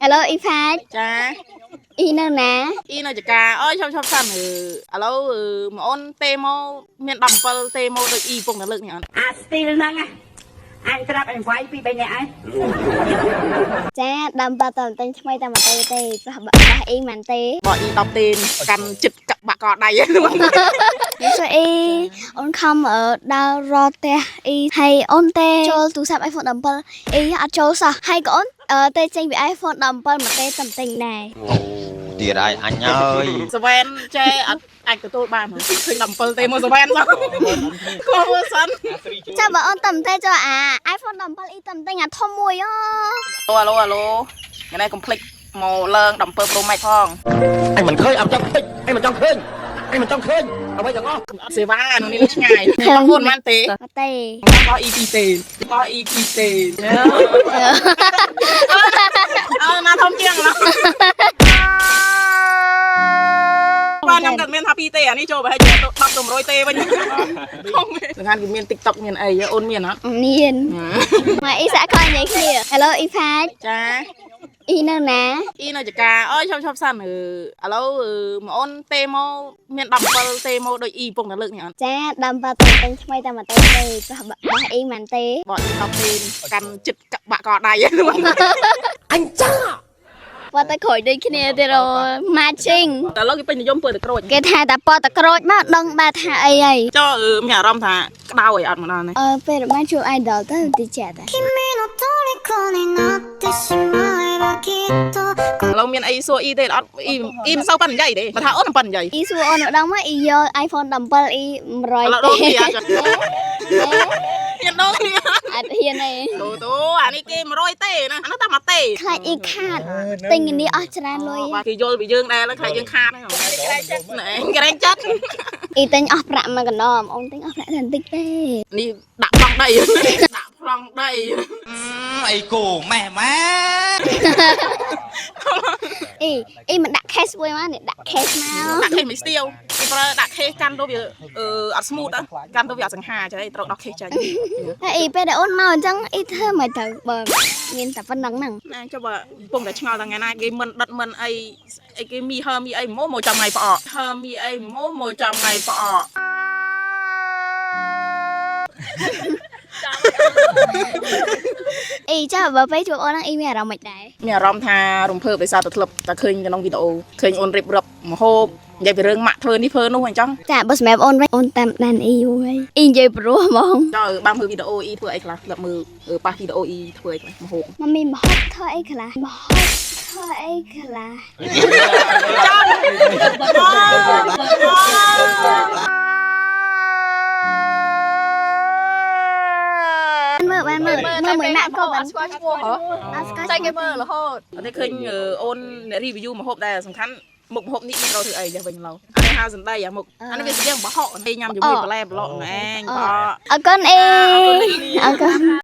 Hello អ៊ីផាច ចា អ៊ីនៅណា អ៊ីនៅចកាអើយឈប់ឈប់សិនអឺឥឡូវអឺមកអូនទេមកមាន17ទេមកដូចអ៊ីពងតែលើកនេះអត់ អាស្ទីលហ្នឹងណាអញត្រាប់អញវាយពីរបីនាក់ហើយ ចាដើមបាត់តែទិញថ្មីតែមកទេទេប្រះបាក់អ៊ីមិនទេ បើអ៊ី10ទេកាន់ចិត្តកបាក់កដៃហ្នឹង នេះសួរអ៊ីអូនខំអឺដើររត់ផ្ទះអ៊ីហើយអូនទេចូលទូរស័ព្ទ iPhone 17អ៊ីអត់ចូលសោះហើយក៏អូនអឺទេចេញពី iPhone 17មកទេតែទិញដែរ ទៀតហើយអញអើយ សវែនចេអត់អាចទទួលបានហ៎ឃើញ17ទេមកសវែនសោះគួរសិន ចាំបើអូនតែមិនទេចូលអា iPhone 17អ៊ីតែទិញអាធំមួយអូ អាឡូអាឡូថ្ងៃនេះកុំភ្លេចមកឡើង17 Pro Max ផង អញមិនឃើញអត់ចង់ឃើញអញមិនចង់ឃើញអញមិនចង់ឃើញអ្វីទាំងអស់ អត់សេវានៅនេះឆ្ងាយបងប្អូនមិនទេ មកទេ បោះ EP ទេបោះ EP ទេអើណាធំជាងណាបាទខ្ញុំក៏មានថា2ទេអានេះចូលប្រហែលជា10ទៅ100ទេវិញធំសំខាន់គឺមាន TikTok មានអីអូនមានអត់ មានមកអ៊ីសាក់ខនិយាយគ្នា Hello អ៊ីផាច ចា អ៊ីនៅណា អ៊ីនៅចកាអើយឈប់ឈប់សិនអឺឥឡូវអឺមកអូនទេមកមាន17ទេមកដូចអ៊ីពងតែលើកនេះអត់ ចាដើមបាត់តែទិញថ្មីតែមកទេទេប្រះបាក់អ៊ីមិនទេ បោះអ៊ី10ទេកាន់ចិត្តកបាក់កដៃ អញចា ពណ៌តែក្រូចដូចគ្នាទៀតអូ matching តែឥឡូវគេពេញនិយមពើតក្រូច គេថាតែពណ៌តែក្រូចមកដឹងបាទថាអីហើយ ចុះមានអារម្មណ៍ថាក្តៅអីអត់មកដល់នេះ អឺពេលបានជួប idol ទៅទីចាក់តែ 君の虜になってしまえばきっと ឥឡូវមានអីសួរអ៊ីទេអត់អ៊ីអ៊ីមិនសូវប៉ិននិយាយទេបើថាអូនមិនប៉ិននិយាយ អ៊ីសួរអូនម្ដងមកអ៊ីយក iPhone 17អ៊ី100 ឥឡូវដូរគ្នាអត់ហ៊ានដូរគ្នា អត់ហ៊ានទេ ទូទូអានេះគេ100ទេណាអានោះតែមួយទេ ខ្លាចអ៊ីខាតទិញនេះអស់ច្រើនលុយ បាទគេយល់ពីយើងដែរខ្លាចយើងខាតហ្នឹងក្រែងចិត្តណែក្រែងចិត្ត អ៊ីទិញអស់ប្រាក់មកកណ្ដមអូនទិញអស់ប្រាក់តែបន្តិចទេ នេះដាក់ប្លង់ដីដាក់ប្លង់ដី អីគោម៉ែម៉ែ អ៊ីអ៊ីមិនដាក់ cash មួយមកនេះដាក់ cash មក ដាក់ខេសមិនស្ទាវគេប្រើដាក់ខេសកាន់ទៅវាអឺអត់ smooth កាន់ទៅវាអត់សង្ហាចេះត្រូវដោះខេសចេញ ហើយអ៊ីពេលដែលអូនមកអញ្ចឹងអ៊ីធ្វើមិនទៅបើមានតែប៉ុណ្្នឹងហ្នឹង ណាចុះបើកំពុងតែឆ្ងល់ថ្ងៃណាគេមិនដិតមិនអីអីគេមីហឺមីអីមកមកចាំថ្ងៃផ្អកហឺមីអីមកមកចាំថ្ងៃផ្អក អ៊ីចាបើពេលជួបអូនហ្នឹងអ៊ីមានអារម្មណ៍មិនដែរ មានអារម្មណ៍ថារំភើបដោយសារតែធ្លាប់តែឃើញក្នុងវីដេអូឃើញអូនរៀបរាប់មហូបនិយាយពីរឿងម៉ាក់ធ្វើនេះធ្វើនោះអញ្ចឹង ចាបើសម្រាប់អូនវិញអូនតាមដានអ៊ីយូរហើយអ៊ីនិយាយព្រោះហ្មង ចុះបានមើលវីដេអូអ៊ីធ្វើអីខ្លះធ្លាប់មើលប៉ះវីដេអូអ៊ីធ្វើអីខ្លះមហូប មកមានមហូបធ្វើអីខ្លះមហូបធ្វើអីខ្លះមើលបានមើលមើលមួយម៉ាក់ក៏បាន ស្គាល់ឈ្មោះហ៎ អត់ស្គាល់ តែគេមើលរហូត អត់ទេឃើញអូនអ្នក review មហូបដែរសំខាន់មុខមហូបនេះអ៊ីត្រូវធ្វើអីចាវិញឡូវអានេះហៅសណ្ដីអាមុខអានេះវាស្ទៀងបហកញ៉ាំជាមួយបន្លែប្លុកណែប អរគុណអ៊ីអរគុណ